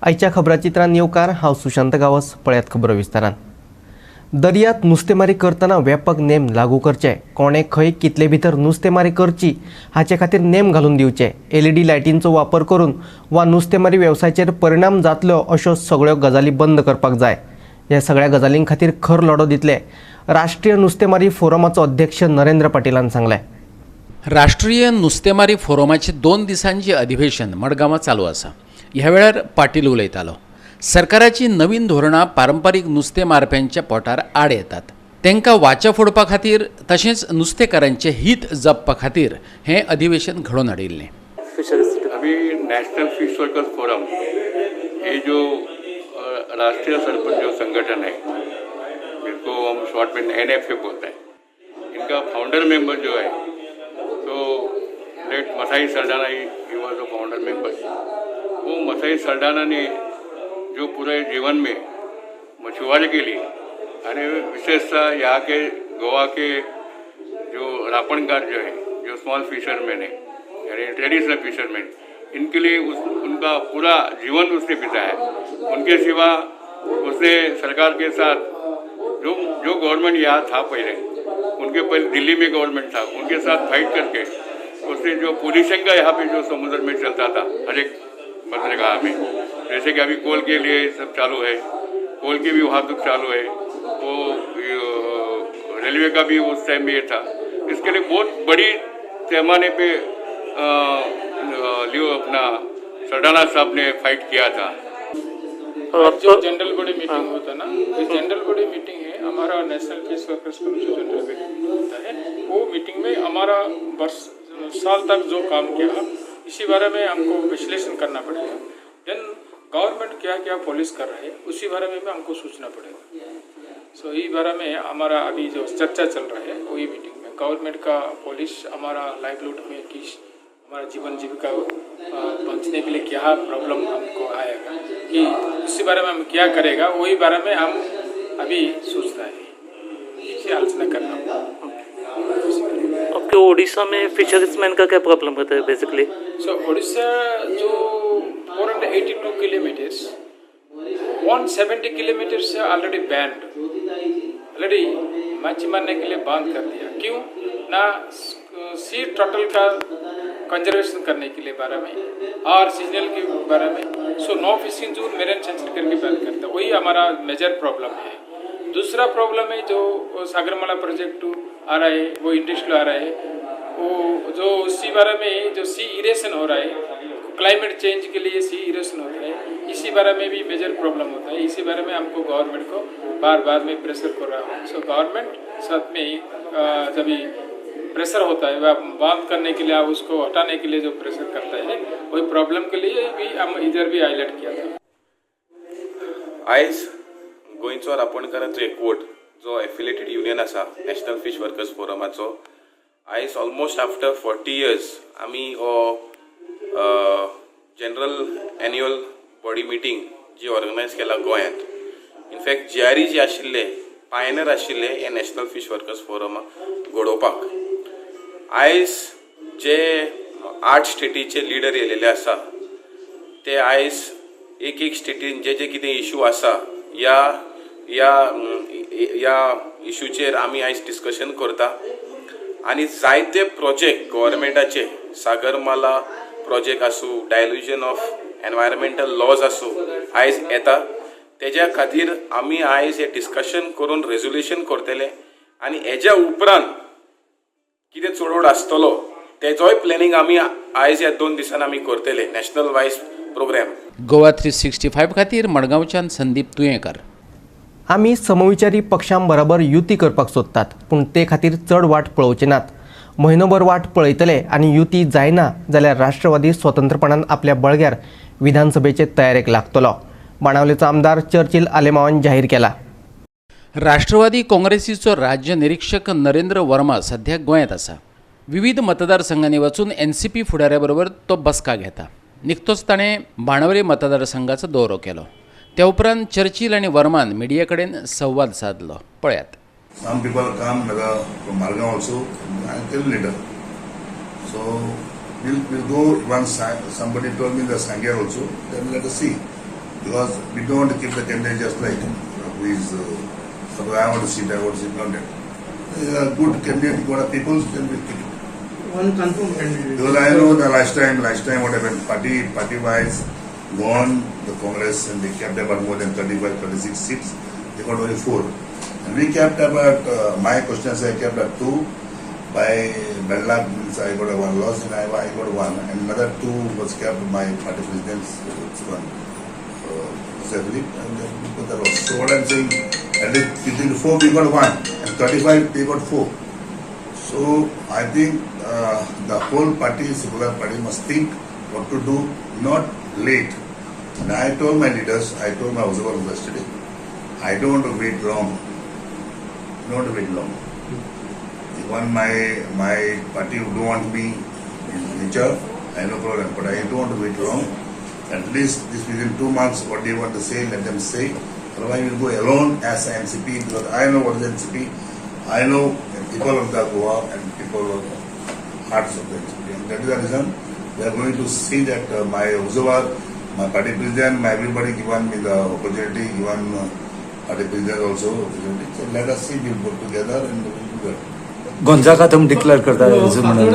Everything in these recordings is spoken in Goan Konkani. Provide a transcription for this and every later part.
आयच्या खबराचित्रान येवकार. हांव सुशांत गांवस. पळयात खबरो विस्तारान. दर्यांत नुस्तेमारी करतना व्यापक नेम लागू करचे. कोणे खंय कितले भितर नुस्तेमारी करची हाचे खातीर नेम घालून दिवचे. एलईडी लायटींचो वापर करून वा नुस्तेमारी वेवसायाचेर परिणाम जातलो अश्यो सगळ्यो गजाली बंद करपाक जाय. ह्या सगळ्या गजालीं खातीर खर लढो दितले, राष्ट्रीय नुस्तेमारी फोरमाचो अध्यक्ष नरेंद्र पाटीलान सांगलें. राष्ट्रीय नुस्तेमारी फोरमाचे 2 दिसांचे अधिवेशन मडगांवां चालू आसा. ह्या वेळार पाटील उलयतालो. सरकाराची नवीन धोरणां पारंपारीक नुस्तें मारप्यांच्या पोटार आड येतात. तांकां वाचा फोडपा खातीर तशेंच नुस्तेकारांचें हीत जपपा खातीर हें अधिवेशन घडोवन हाडिल्लें. अभी नेशनल फिश वर्कर्स फोरम, ये जो राष्ट्रीय स्तर पर जो संगठन है, जिसको हम शॉर्ट में एनएफए बोलते हैं, इनका फाउंडर मेंबर जो है तो late Mathai Saldanha he was the founder member. वो मथाई सल्डाना ने जो पूरे जीवन में मछुआरे के लिए यानी विशेषतः यहाँ के गोवा के जो रापणकार जो है, जो स्मॉल फिशरमैन है, यानी ट्रेडिशनल फिशरमैन, इनके लिए उस उनका पूरा जीवन उसने बिताया. उनके सिवा उसने सरकार के साथ जो जो गवर्नमेंट यहाँ था पहले, उनके पहले दिल्ली में गवर्नमेंट था, उनके साथ फाइट करके उसने जो पुलिसिंग का यहाँ पे जो समुद्र में चलता था, हर एक बंदरगाह में, जैसे कि अभी कोल के लिए सब चालू है, कोल की भी वाहतूक चालू है, वो रेलवे का भी उस टाइम में ये था. इसके लिए बहुत बड़ी पैमाने पे लियो अपना सल्डाना साहब ने फाइट किया था. और जो जनरल बॉडी मीटिंग होता है ना, ये जनरल बॉडी मीटिंग है. हमारा नेशनल फिश वर्कर्स का जो जनरल बॉडी होता है, वो मीटिंग में हमारा वर्ष साल तक जो काम किया, इसी बारे में हमको विश्लेषण करना पड़ेगा. Then government क्या क्या पॉलिसी कर रहा है, उसी बारे में भी हमको सोचना पड़ेगा. सो इस बारे में हमारा अभी जो चर्चा चल रहा है, वही मीटिंग में गवर्नमेंट का पॉलिसी हमारा लाइवलीहुड में किस हमारा जीवन जीविका बचने के लिए क्या प्रॉब्लम हमको आएगा कि उसी बारे में हम क्या करेगा, वही बारे में हम अभी सोचता है, इसी आलोचना करना. आपके उड़ीसा में फिशरीजमैन का क्या प्रॉब्लम रहता है बेसिकली? सो उड़ीसा जो 482 किलोमीटर्स, 170 किलोमीटर से ऑलरेडी बैंड, ऑलरेडी मच्छी मारने के लिए बंद कर दिया. क्यों ना सी टर्टल का कंजर्वेशन करने के लिए बारे में और सीजनल के बारे में. So no fishing zone, marine sanctuary करके बंद करता है. वही हमारा मेजर प्रॉब्लम है. दूसरा प्रॉब्लम है जो सागरमाला प्रोजेक्ट आ रहा है, वो इंडस्ट्री आ रहा है, वो जो उसी बारे में जो सी इरोजन हो रहा है, क्लाइमेट चेंज के लिए सी इरोजन होता है, इसी बारे में भी मेजर प्रॉब्लम होता है. इसी बारे में हमको गवर्नमेंट को बार बार में प्रेशर कर रहा हूँ. सो गवर्नमेंट साथ में जब भी प्रेशर होता है, वह बंद करने के लिए, उसको हटाने के लिए जो प्रेशर करता है, वही प्रॉब्लम के लिए भी हम इधर भी हाईलाइट किया था. आयज गोंयचो रापणकारांचो एकवट जो एफिलिएटेड युनियन आसा नॅशनल फिश वर्कर्स फोरमाचो, आयज ऑलमोस्ट आफ्टर 40 इयर्स आमी हो जनरल एन्युअल बॉडी मिटींग जी ऑर्गनायज केला गोंयांत. इनफॅक्ट जीआरई जे आशिल्ले, पायनर आशिल्ले हे नॅशनल फिश वर्कर्स फोरमा घडोवपाक. आयज जे आठ स्टेटीचे लिडर येयलेले आसा, ते आयज एक एक स्टेटीन जे जे कितें इशू आसा, ह्या ह्या ह्या इशूचेर आमी आयज डिस्कशन करता आनी जायते प्रोजेक्ट गव्हर्मेंटाचे, सागरमाला प्रोजेक्ट आसूं, डायल्युजन ऑफ एनवायरमेंटल लॉज आसूं, आयज येता. तेज्या खातीर आमी आयज हें डिस्कशन करून रेजोल्युशन करतले आनी हेज्या उपरांत कितें चळवळ आसतलो तेजोय प्लॅनिंग आमी आयज ह्या 2 दिसान आमी करतले, नॅशनल वायज प्रोग्राम. गोवा 365 खातीर मडगांवच्यान संदीप तुयेंकार. आमी समविचारी पक्षां बरोबर युती करपाक सोदतात, पूण ते खातीर चड वाट पळोवचे नात. म्हयनोभर वाट पळयतले आनी युती जायना जाल्यार राष्ट्रवादी स्वतंत्रपणान आपल्या बळग्यार विधानसभेचे तयारेक लागतलो, बाणावलेचो आमदार चर्चिल आलेमावान जाहीर केला. राष्ट्रवादी काँग्रेसीचो राज्य निरीक्षक नरेंद्र वर्मा सध्या गोंयांत आसा. विविध मतदारसंघांनी वचून एनसीपी फुडाऱ्या बरोबर तो बसका घेता. निकतोच ताणें बाणावले मतदारसंघाचो दौरो केलो. त्या उपरांत चर्चिल आनी वर्मान मिडिया कडेन संवाद सादलो. पळयात. Some people come from Margao also and tell later. So we'll go once somebody told me the Sanguem also, then let us see. Because we don't want to keep the candidate just like who is, suppose I want to seat, I want to seat, not that. A good candidate, got a people, then we keep it. One confirm candidate. Because I know the last time what happened, party wise, gone the Congress and they kept about more than 35, 36 seats. They got only 4. And we kept about, my questions I kept at 2. By bad luck means I got a 1 loss and I got 1. And another 2 was kept by party presidents, one. Philip, and then we got the loss. So what I'm saying, at least within 4 we got 1 and 35 they got 4. So I think the whole party, secular party, must think what to do, not late. And I told my leaders, I told my observers yesterday, I don't want to wait long. Don't wait long. Even my party who don't want me in future, I have no problem. But I don't want to wait long. At least this within 2 months, what they want to say, let them say. Otherwise, we will go alone as NCP, because I know what is NCP. I know the people of the Goa and people of hearts of the NCP. And that is the reason we are going to see that my observer, my party president, my everybody given me the opportunity, given party president also opportunity. So let us see, we will work together and we will do that. Gonzaga तुम डिक्लेअर करता no,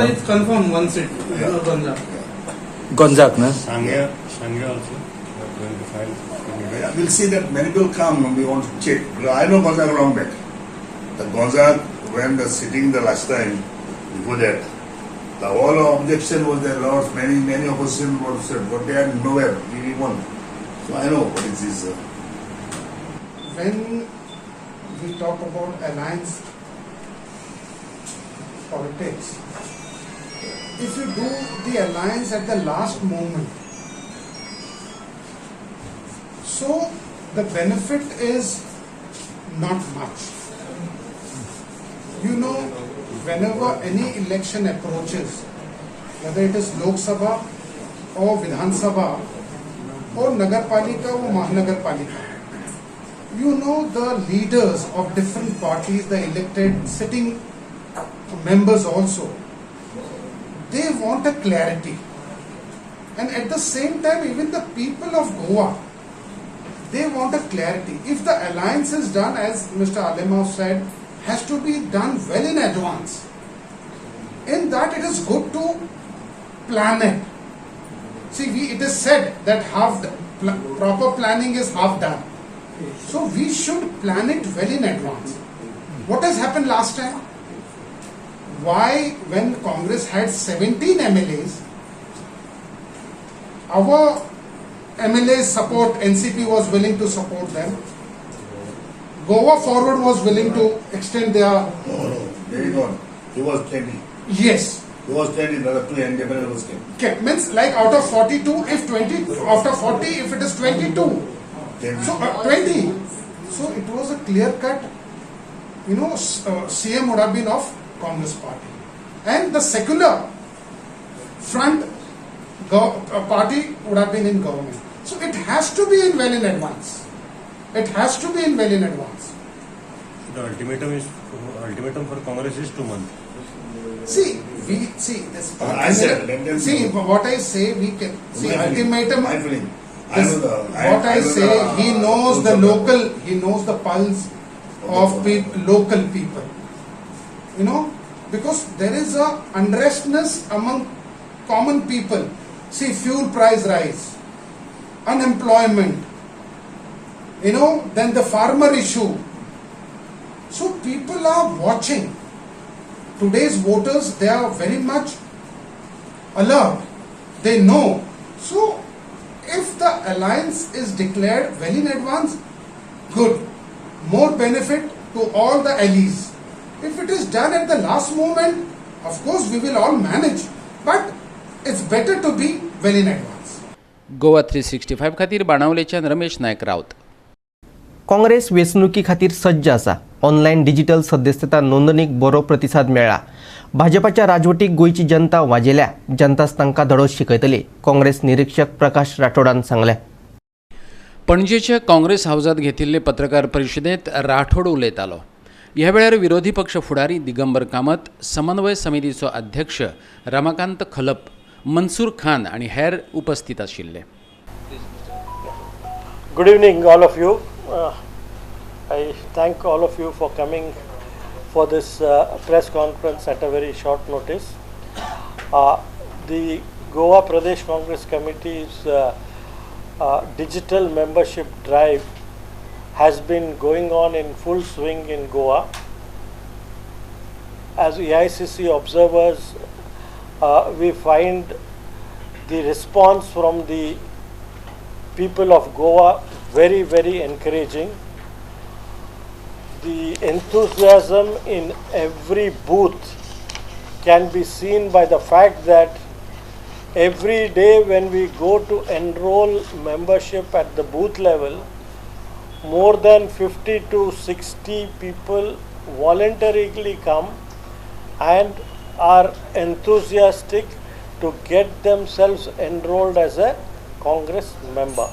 is confirm one seat. Yeah. Gonzaga. Gonzaga, na? Sangya also going to file. Yeah, we'll see that many people come and we want to check. I know Gonzaga long back. The Gonzaga, when the sitting the last time, before that, the all objection was there, lots, many opposition was said, but they are nowhere, we won. So I know what is this. When we talk about alliance politics, if you do the alliance at the last moment, so the benefit is not much. You know, whenever any election approaches, whether it is Lok Sabha or Vidhan Sabha or Nagar Palika or Mahanagar Palika, you know, the leaders of different parties, the elected sitting members also, they want a clarity. And at the same time, even the people of Goa, they want a clarity. If the alliance is done, as Mr. Alemao said, has to be done well in advance. In that, it is good to plan it. See, it is said that proper planning is half done. So we should plan it well in advance. What has happened last time? Why, when Congress had 17 MLAs, our MLAs support, NCP was willing to support them. Goa Forward was willing to extend their... No, there you go. He was 20. Yes. He was 20, another 2 independent was 10. Okay, means like out of 42, if 20, after 40, if it is 22. 20. So 20. So it was a clear cut, you know, CM would have been of Congress party. And the secular front party would have been in government. So it has to be in well in advance. It has to be in well in advance. The ultimatum for Congress is 2 months. See, we see this. I said, let them see know. What I say. We can see my ultimatum. My feeling. This, what I say, he knows the local. He knows the pulse of local people. You know, because there is a unrestness among common people. See, fuel price rise, unemployment, you know, then the farmer issue. So people are watching. Today's voters, they are very much alert. They know. So if the alliance is declared well in advance, good. More benefit to all the allies. If it is done at the last moment, of course we will all manage, but it's better to be well in advance. Goa 365 खातीर बाणावलेच्यान रमेश नायक राऊत. काँग्रेस वेंचणुकी खातीर सज्ज आसा. ऑनलायन डिजिटल सदस्यता नोंदणीक बरो प्रतिसाद मेळ्ळा. भाजपाच्या राजवटीक गोंयची जनता वाजेल्या. जनताच तांकां धडो शिकयतली, काँग्रेस निरीक्षक प्रकाश राठोडान सांगलें. पणजेच्या काँग्रेस हावजात घेतिल्ले पत्रकार परिशदेंत राठोड उलयतालो. ह्या वेळार विरोधी पक्ष फुडारी दिगंबर कामत, समन्वय समितीचो अध्यक्ष रमाकांत खलप, मनसूर खान आनी हेर उपस्थित आशिल्ले. Good evening, all of you. I thank all of you for coming for this press conference at a very short notice. The Goa Pradesh Congress Committee's digital membership drive has been going on in full swing in Goa. As AICC observers, we find the response from the people of Goa very, very encouraging. The enthusiasm in every booth can be seen by the fact that every day when we go to enroll membership at the booth level, more than 50 to 60 people voluntarily come and are enthusiastic to get themselves enrolled as a Congress member.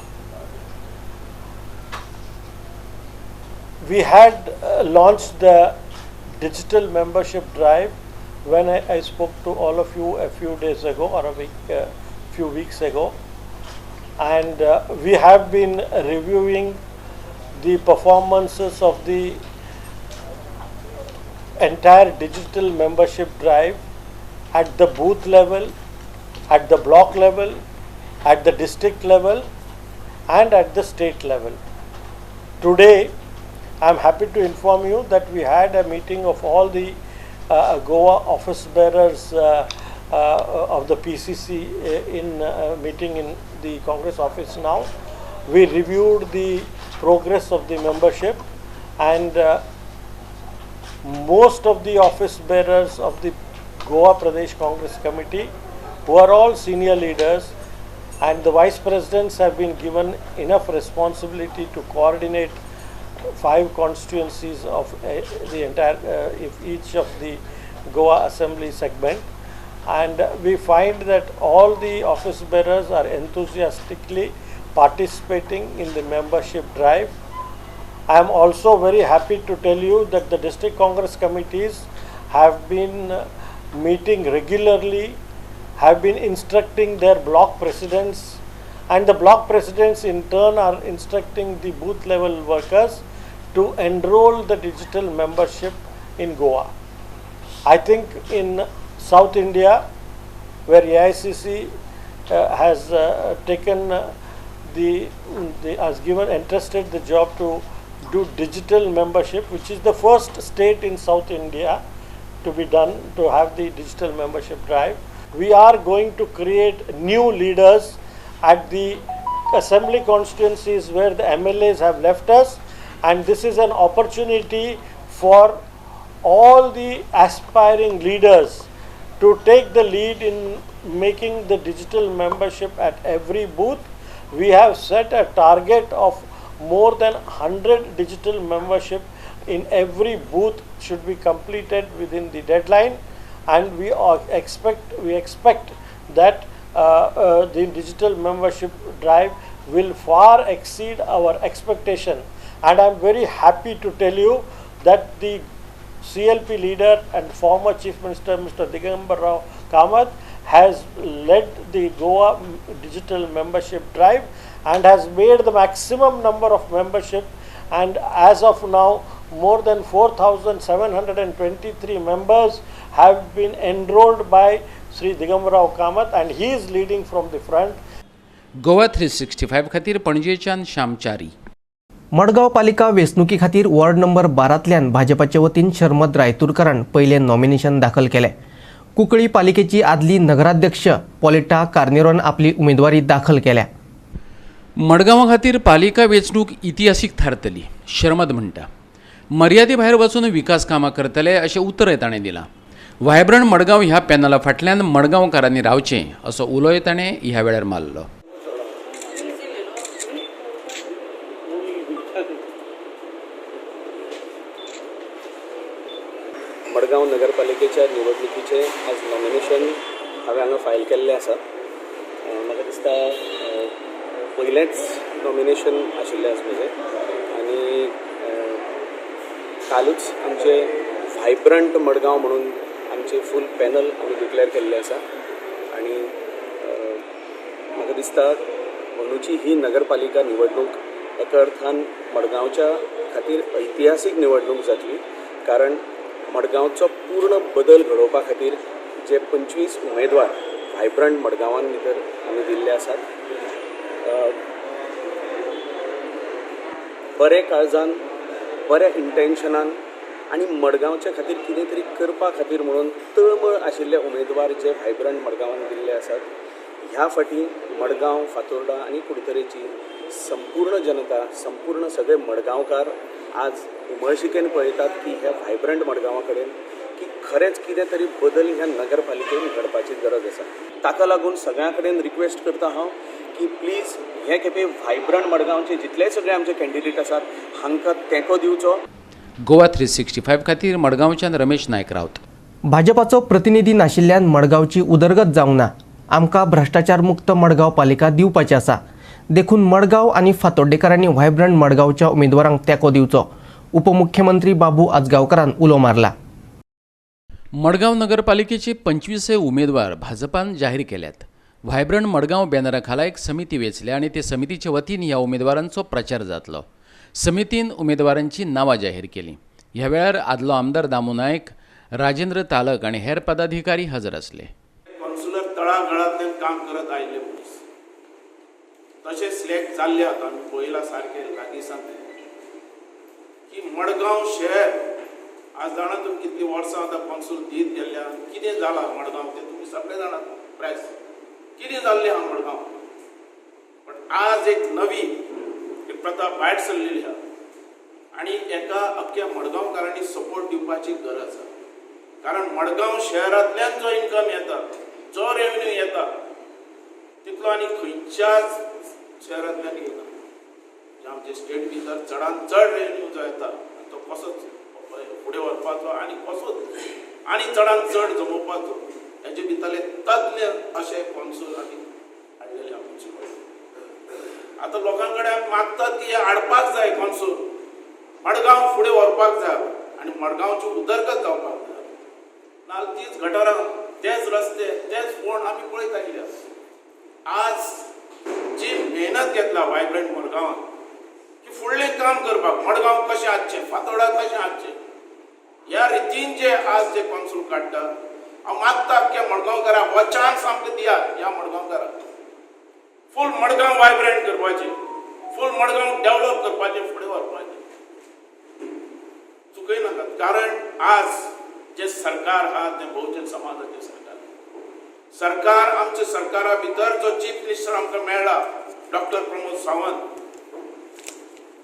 We had launched the digital membership drive when I spoke to all of you a few days ago or a week, few weeks ago, and we have been reviewing the performances of the entire digital membership drive at the booth level, at the block level, at the district level, and at the state level. Today, I am happy to inform you that we had a meeting of all the Goa office bearers of the PCC in meeting in the Congress office now. We reviewed the progress of the membership, and most of the office bearers of the Goa Pradesh Congress Committee, who are all senior leaders, and the vice presidents have been given enough responsibility to coordinate 5 constituencies of the entire, if each of the Goa Assembly segment, and we find that all the office bearers are enthusiastically participating in the membership drive. I am also very happy to tell you that the district Congress committees have been meeting regularly, have been instructing their block presidents, and the block presidents in turn are instructing the booth level workers to enroll the digital membership in Goa. I think in South India, where AICC has taken has given entrusted the job to do digital membership, which is the first state in South India to be done, to have the digital membership drive. We are going to create new leaders at the assembly constituencies where the MLAs have left us, and this is an opportunity for all the aspiring leaders to take the lead in making the digital membership at every booth. We have set a target of more than 100 digital membership in every booth should be completed within the deadline, and we expect that the digital membership drive will far exceed our expectation. And I am very happy to tell you that the CLP leader and former Chief Minister Mr. Digambar Rao Kamath has led the Goa digital membership drive and has made the maximum number of membership, and as of now more than 4,723 members have been enrolled by Sri Digambar Rao Kamath, and he is leading from the front. Goa 365 खातीर पणजेच्यान श्यामचारी. मडगांव पालिका वेंचणुके खातीर वॉर्ड नंबर 12तल्यान भाजपाचे वतीन शर्मद रायतुरकारान पयलें नॉमिनेशन दाखल केलें. कुंकळी पालिकेची आदली नगराध्यक्ष पॉलिटा कार्नेरोन आपली उमेदवारी दाखल केल्या. मडगांवा खातीर पालिका वेंचणूक इतिहासीक थारतली, शर्मद म्हणटा. मर्यादे भायर वचून विकास कामां करतले अशें उतरय ताणें दिलां. व्हायब्रंट मडगांव ह्या पॅनला फाटल्यान मडगांवकारांनी रावचें असो उलोय ताणें ह्या वेळार मारलो. मडगांव नगरपालिकेच्या निवडणुकीचें आज नॉमिनेशन हांवें हांगा फायल केल्लें आसा. म्हाका दिसता पयलेंच नॉमिनेशन आशिल्लें आज म्हजें, आनी कालूच आमचें व्हायब्रंट मडगांव म्हणून आमचें फूल पॅनल आमी डिक्लेअर केल्लें आसा. आनी म्हाका दिसता अंदूची ही नगरपालिका निवडणूक एका अर्थान मडगांवच्या खातीर ऐतिहासीक निवडणूक जातली, कारण मडगांवचो पूर्ण बदल घडोवपा खातीर जे 25 उमेदवार व्हायब्रंट मडगांवान भितर आमी दिल्ले आसात, बरे काळजान, बऱ्या इंटेन्शनान आनी मडगांवच्या खातीर कितें तरी करपा खातीर म्हणून तळमळ आशिल्ले उमेदवार जे व्हायब्रंट मडगांवान दिल्ले आसात, ह्या फाटीं मडगांव, फातोर्डा आनी कुडतरेची संपूर्ण जनता, संपूर्ण सगळे मडगांवकार आज उमळशिकेन पळयतात की ह्या व्हायब्रंट मडगांवा कडेन की खरेंच कितें तरी बदल ह्या नगरपालिकेन घडपाची गरज आसा. ताका लागून सगळ्यां कडेन रिक्वेस्ट करता हांव की प्लीज हे खेपे व्हायब्रंट मडगांवचे जितले सगळे आमचे कॅन्डिडेट आसात हांकां तेंको दिवचो. गोवा 365 खातीर मडगांवच्यान रमेश नायक राऊत. भाजपाचो प्रतिनिधी नाशिल्ल्यान मडगांवची उदरगत जावंक ना. आमकां भ्रश्टाचार मुक्त मडगांव पालिका दिवपाची आसा, देखून मडगांव आनी फातोड्डेकारांनी व्हायब्रंट मडगांवच्या उमेदवारांक तेंको दिवचो, उपमुख्यमंत्री बाबू आजगांवकारान उलो मारला. मडगांव नगरपालिकेचे 25 उमेदवार भाजपान जाहीर केल्यात. व्हायब्रंट मडगांव बॅनरा खाला एक समिती वेंचल्या आनी ते समितीचे वतीन ह्या उमेदवारांचो प्रचार जातलो. समितीन उमेदवारांची नांवां जाहीर केली. ह्या वेळार आदलो आमदार दामू नायक, राजेंद्र तालक आनी हेर पदाधिकारी हजर आसले. कौन्सिलर तळागाळांतल्यान काम करत आयिल्ले मनीस तशें सिलेक्ट जाल्ले आतां आमी पळयलां सारकें लागीं सांगलें की मडगांव शहर आज जाणा तुमी कितलीं वर्सां आतां कौन्सिल दीत गेल्ल्या, कितें जालां मडगांव तें तुमी सगळे जाणात. प्रेस कितें जाल्लें आहा मडगांव, पण आज एक नवी एक प्रथा भायर सरलेली आहा आनी एका अख्ख्या मडगांवकारांनी सपोर्ट दिवपाची गरज आसा. कारण मडगांव शहरांतल्यान जो इन्कम येता, जो रेवेन्यू येता, तितलो आनी खंयच्याच शहरांतल्यान येना. आमचे स्टेट भितर चडान चड रेवेन्यू जो येता तो कसो फुडें व्हरपाचो आनी कसो आनी चडान चड जमोवपाचो हेजे भितरले तज्ञ अशे कॉन्सूल आमी हाडलेले आहा म्युनिसिपालिटी. आतां लोकां कडेन आमी मागतात की हे हाडपाक जाय कॉन्सूल, मडगांव फुडें व्हरपाक जाय आनी मडगांवची उदरगत जावपाक जाय. नाजाल्यार तीच गटारां, तेच रस्ते, तेच फोंड आमी पळयत आयिल्ले. आज जी मेहनत घेतला व्हायब्रंट मडगांवान की फुडलें काम करपाक, मडगांव कशें आसचें, फातोर्डा कशें आसचें, ह्या रितीन जे आज जे कॉन्सूल काडटा, हांव मागता अख्ख्या मडगांवकारांक हो चान्स आमकां दियात. ह्या मडगांवकारांक फूल मडगांव वायब्रंट करपाचें, फूल मडगांव डेवलप करपाचें, फुडें व्हरपाचें, चुकयनाकात. कारण आज जे सरकार आहा तें बहुजन समाजाचें सरकार. सरकार आमच्या सरकारा भितर जो चीफ मिनिस्टर आमकां मेळ्ळा डॉक्टर प्रमोद सावंत,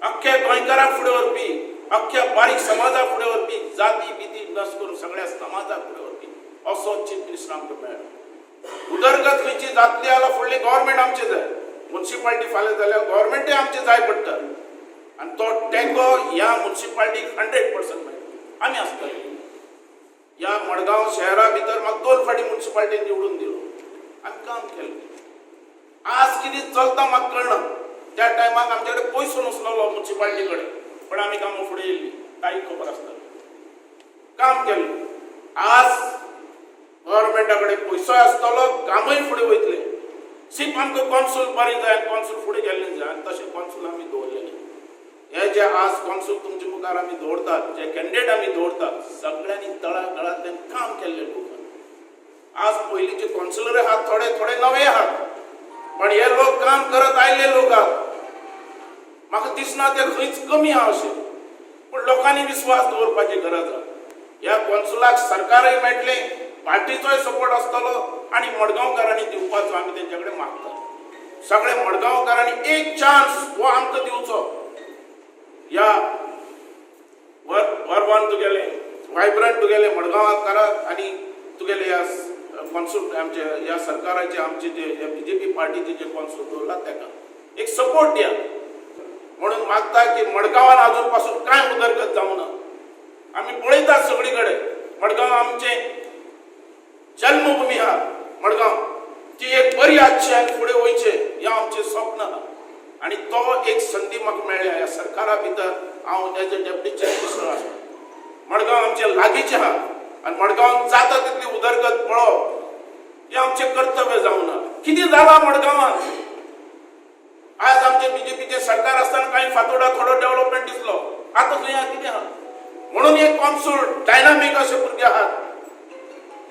अख्ख्या गोंयकारांक फुडें व्हरपी, अख्ख्या बारीक समाजाक फुडें व्हरपी, जाती बिती नस करून सगळ्या समाजाक फुडें व्हरपी असो चीफ मिनिस्टर आमकां मेळ्ळा. उदरगत खंयची जातली जाल्यार फुडली गव्हर्मेंट आमचें जाय, म्युनिसिपालिटी फाल्यां जाल्यार गव्हर्मेंटय आमचें जाय पडटा आनी तो तेंको ह्या म्युनिसिपालिटीक 100% मेळटा. आमी आसतले ह्या मडगांव शहरा भितर म्हाका 2 फावटी म्युनिसिपालिटीन निवडून दिलो, आमी काम केलें. आज कितें चलता म्हाका कळना. त्या टायमाक आमचे कडेन पयसो नासलेलो म्युनिसिपालिटी कडेन, पण आमी कामां फुडें येयल्ली, ताईक खबर आसतलें, काम केलें. आज गव्हर्मेंटा कडेन पयसोय आसतलो, कामूय फुडें वयतलें. सिर्फ आमकां कॉन्सूल बरें जाय, कॉन्सूल फुडें गेल्लें जाय आनी तशें कॉन्सूल आमी दवरलेलें. हे जे आज कॉन्सूल तुमचे मुखार आमी दवरतात, जे कॅन्डिडेट आमी दवरतात, सगळ्यांनी तळागाळांतल्यान काम केल्ले लोक. आज पयलींचे कॉन्सुलर आहात, थोडे थोडे नवे आहात, पण हे लोक काम करत आयिल्ले लोक आहात. म्हाका दिसना ते खंयच कमी आहा अशें, पूण लोकांनी विस्वास दवरपाची गरज आहा. ह्या कॉन्सुलाक सरकारय मेळटलें, पार्टीचोय सपोर्ट आसतलो आनी मडगांवकारांनी दिवपाचो आमी तेंच्या कडेन मागतात. सगळे मडगांवकारांनी एक चान्स हो आमकां दिवचो. ह्या वरवान तुगेले व्हायब्रंट तुगेले मडगांवकाराक आनी तुगेले ह्या कॉन्सूल आमचे ह्या सरकाराचे आमचे जे बीजेपी पार्टीचे जे कॉन्सूल दवरला तेका एक सपोर्ट दिया म्हणून मागता की मडगांवान अजून पासून कांय उदरगत जावना. आमी पळयतात सगळी कडेन मडगांव आमचे जन्मभूमी आहा, मडगांव ती एक बरी आसची आनी फुडें वयचें हें आमचें स्वप्न आहा. आनी तो एक संदी म्हाका मेळ्ळ्या ह्या सरकारा भितर हांव as a deputy chief minister आसा. मडगांव आमचें लागींचें आहा आनी मडगांवान जाता तितली उदरगत पळोवप हें आमचें कर्तव्य जावन आहा. कितें जालां मडगांवान आज आमचे आमचे बीजेपीचे सरकार आसतना काही फातोडा थोडो डेव्हलपमेंट दिसलो, आतां खंय आहा कितें आहा. म्हणून एक कॉन्सूल डायनामीक अशे भुरगे आहात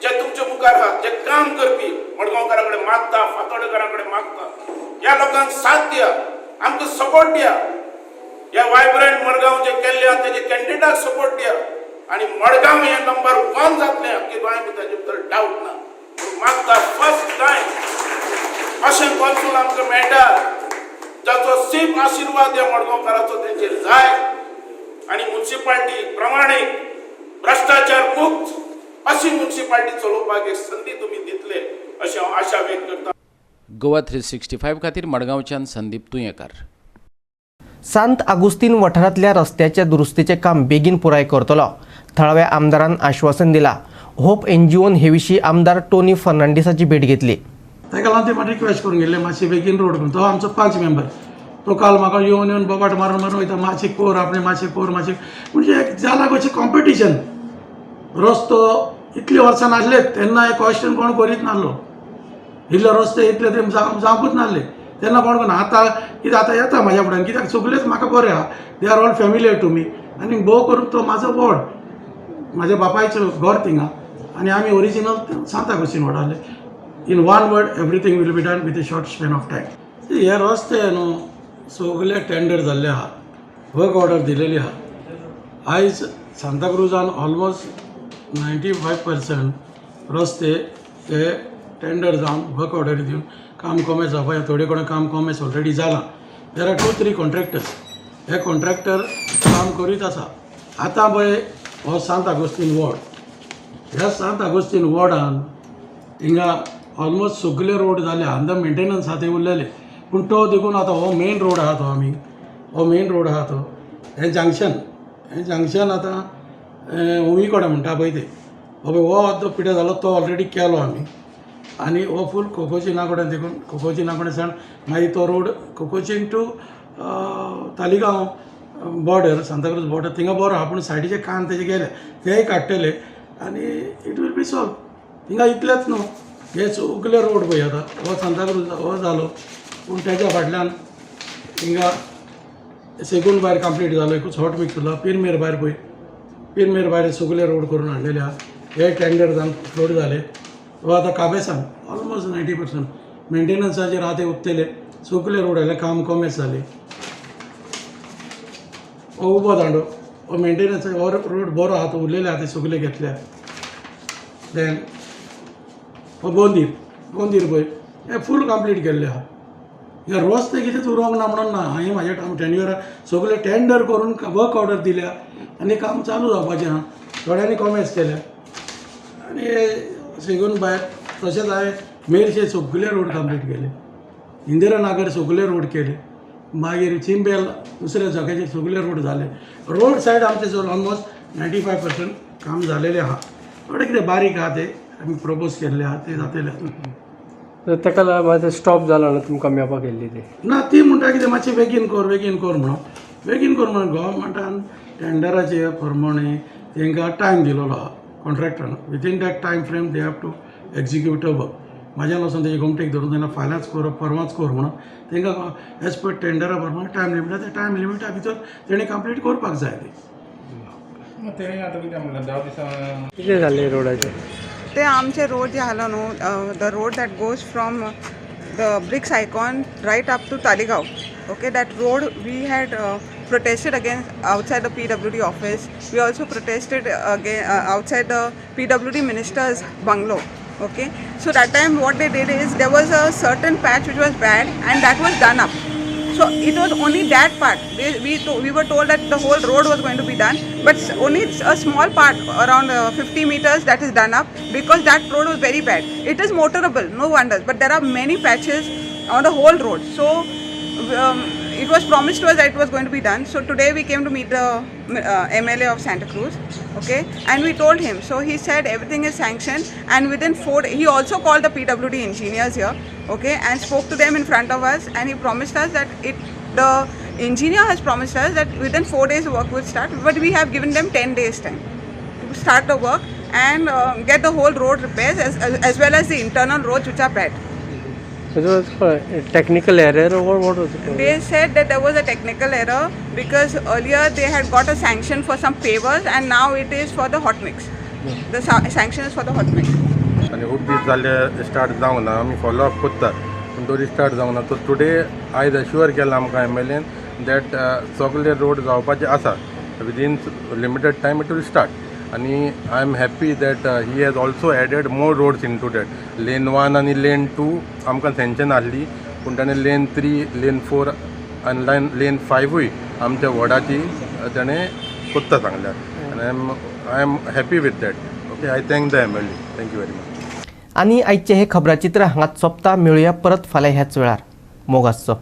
जे तुमच्या मुखार आहात, जे काम करपी, मडगांवकारा कडेन मागता, फातोडेकारां कडेन मागता. ह्या लोकांक साथ दिया, आमकां सपोर्ट दिया. ह्या वायब्रंट मडगांव जे केल्ले आहा तेजे कॅन्डिडेटाक सपोर्ट दिया आनी मडगांव हें नंबर 1 जातलें आख्खे गोंया भितर, ताजे भितर डावट ना. मागता फर्स्ट टायम अशें कॉन्सूल आमकां मेळटा जाचो सेम आशिर्वाद ह्या मडगांवकाराचो तेंचेर जाय आनी मुन्सिपाल्टी प्रमाणीक भ्रश्टाचार मुक्त अशी मुन्सिपाल्टी चलोवपाक एक संदी तुमी दितले अशें हांव आशा व्यक्त करता. गोवा 365 खातीर मडगांवच्यान संदीप तुयेंकार. सांत आगुस्तीन वाठारांतल्या रस्त्याच्या दुरुस्तीचें काम बेगीन पुराय करतलो, थळाव्या आमदारान आश्वासन दिलां. होप एनजीओन हे विशीं आमदार टोनी फर्नांडीसाची भेट घेतली. ताका लागून ते म्हाका रिक्वेस्ट करूंक गेल्ले मातशे बेगीन रोड करून. तो आमचो 5 मेंबर तो काल म्हाका येवन येवन बोबाट मारून मारून वयता, मातशें कोर आपणे, मातशें कोर, मातशें, म्हणजे एक जाला कशें कॉम्पिटिशन. रस्तो इतलीं वर्सां नासलेच तेन्ना हे क्वेश्चन कोण करीत नासलो, इल्ले रस्ते इतले ते जावंकूच नासले तेन्ना कोण कोण. आतां कितें आतां येता म्हाज्या फुड्यान, कित्याक सगळेच म्हाका बरें आहा, they are all familiar to me. आनी भोव करून तो म्हाजो वॉर्ड, म्हाज्या बापायचो घर थिंगा आनी आमी ओरिजिनल सांत Agostinho वॉर्डांतले. In one word everything will be done with a short span of time. हे रस्ते न्हू सगळे टेंडर जाल्ले आहा, वर्क ऑर्डर दिलेली आहा. आयज सांताक्रुजान ऑलमोस्ट 95% रस्ते हे टेंडर जावन वर्क ऑर्डर दिवन काम कॉमेस जावपाचें. थोडे कडेन काम कॉमेस ऑलरेडी जालां. There are 2-3 contractors, हे कॉन्ट्रॅक्टर काम करीत आसा. आतां पळय हो सांत आगोस्तीन वॉर्ड, ह्या सांत आगोस्तीन वॉर्डान हिंगा ऑलमोस्ट सगळे रोड जाले, अंदर मेंटेनन्स आहा ते उरलेले. पूण तो देखून आतां हो मेन रोड आहा तो, आमी हो मेन रोड आहा तो हें जंक्शन, हें जंक्शन आतां उमी कडेन म्हणटा पळय ते, हो पळय हो आतां पिड्यार जालो तो ऑलरेडी केलो आमी. आनी हो फूल कोकोचिना कडेन देखून कोकोचिना कडेन सावन मागीर तो road Cocosin to Taleigao border, Santacruz border थिंगा बरो आहा, पूण सायडीचे कान तेजे गेले तेय काडटले आनी it will be solve. थिंगा इतलेच न्हू, हे सगळे रोड पळय आतां हो सांताक्रूज हो जालो, पूण तेज्या फाटल्यान हिंगा सेगून भायर कंप्लीट जालो, एकूच हॉट मिक्स उरला. पिरमेर भायर पळय, पिरमेर भायर सगळे रोड करून हाडलेले आहा, हे टेंडर जावन फ्लोट जाले. हो आतां काबेसान ऑलमोस्ट 90% मेंटेनन्साचेर आहा ते उरतले, सगळे रोड आयले, काम कॉमेस जाले. हो उबो दांडो हो मेंटेनन्स हो रोड बरो आहा तो उरलेले आहा ते सगळे घेतल्या. देन हो बोंदीर, बोंदीर पळय हे फूल कंप्लीट केल्ले आहा. हे रस्ते कितेंच उरोंक ना म्हणून ना, हांवें म्हाज्या टेन्युअराक सगळे टेंडर करून वर्क ऑर्डर दिल्या आनी काम चालू जावपाचें आहा. थोड्यांनी कॉमेस केल्या आनी सेगून भायर तशेंच हांवें मेरशे सगळे रोड कंप्लीट केले, इंदिरा नगर सगळे रोड केले, मागीर चिंबेल दुसऱ्या जाग्याचेर सगळे रोड जाले. रोड सायड आमचे चड ऑलमोस्ट 95% काम जालेलें आहा. थोडें कितें बारीक आहा ते आमी प्रपोज केल्ले आहा ते जातले. ताका लागून स्टॉप जाला न्हू तुमकां मेळपाक येयल्ली ती ना, ती म्हणटा कितें मातशें बेगीन कर, बेगीन कर म्हणून, बेगीन कर म्हणून गव्हर्मेंटान टेंडराचे प्रमाणे तांकां टायम दिलेलो आहा कॉन्ट्रॅक्टरान. Within that time frame they have to execute a work. म्हाज्यान वचून तेजे गोमटेक धरून तेन्ना फाल्यांच कर परवांच कर म्हणून तांकां एज पर टेंडरा प्रमाणे टायम लिमीट आहा, त्या टायम लिमिटा भितर तेणी कंप्लीट करपाक जाय. तें आतां कितें म्हणलें 10 दिसां कितें जालें रोडाचें? ते आमचे रोड जे आसलो न्हू, the road that goes from the Bricks Icon right up to Taleigao, okay, that road we had protested against outside the PWD office. We also protested again outside the PWD minister's bungalow. Okay, so that time what they did is there was a certain patch which was bad and that was done up. So it was only that part. We were told that the whole road was going to be done, but only a small part around 50 meters that is done up, because that road was very bad. It is motorable, no wonders, but there are many patches on the whole road. So it was promised to us that it was going to be done. So today we came to meet the MLA of Santa Cruz, okay, and we told him. So he said everything is sanctioned, and within 4 days, he also called the PWD engineers here, okay, and spoke to them in front of us, and he promised us that the engineer has promised us that within 4 days the work will start, but we have given them 10 days time to start the work and get the whole road repairs as well as the internal roads which are bad. Technical error or what was it? They said that there was a technical error because earlier they had got a sanction for some pavers and now it is for the hot mix. The sanction is for the hot mix. आनी खूब दीस जाले स्टार्ट जावंक ना. आमी फॉलो अप करतात पूण तरी स्टार्ट जावंक ना. सो टुडे आयज अश्युअर केलां आमकां एमएलएन that सगळे रोड जावपाचे आसा, within limited time it will start. आनी I am happy that he has also added more roads into that. Lane 1 आनी लेन 2 आमकां सँक्शन आहली, पूण ताणें लेन 3, लेन 4 आनी लेन 5ूय आमच्या वॉर्डाची ताणें कोत्ता सांगल्या आनी I am happy with that. Okay, I thank the MLA. Thank you very much. आनी आयचें हें खबराचित्र हांगाच सोंपता. मेळुया परत फाल्यां ह्याच वेळार. मोग आसचो.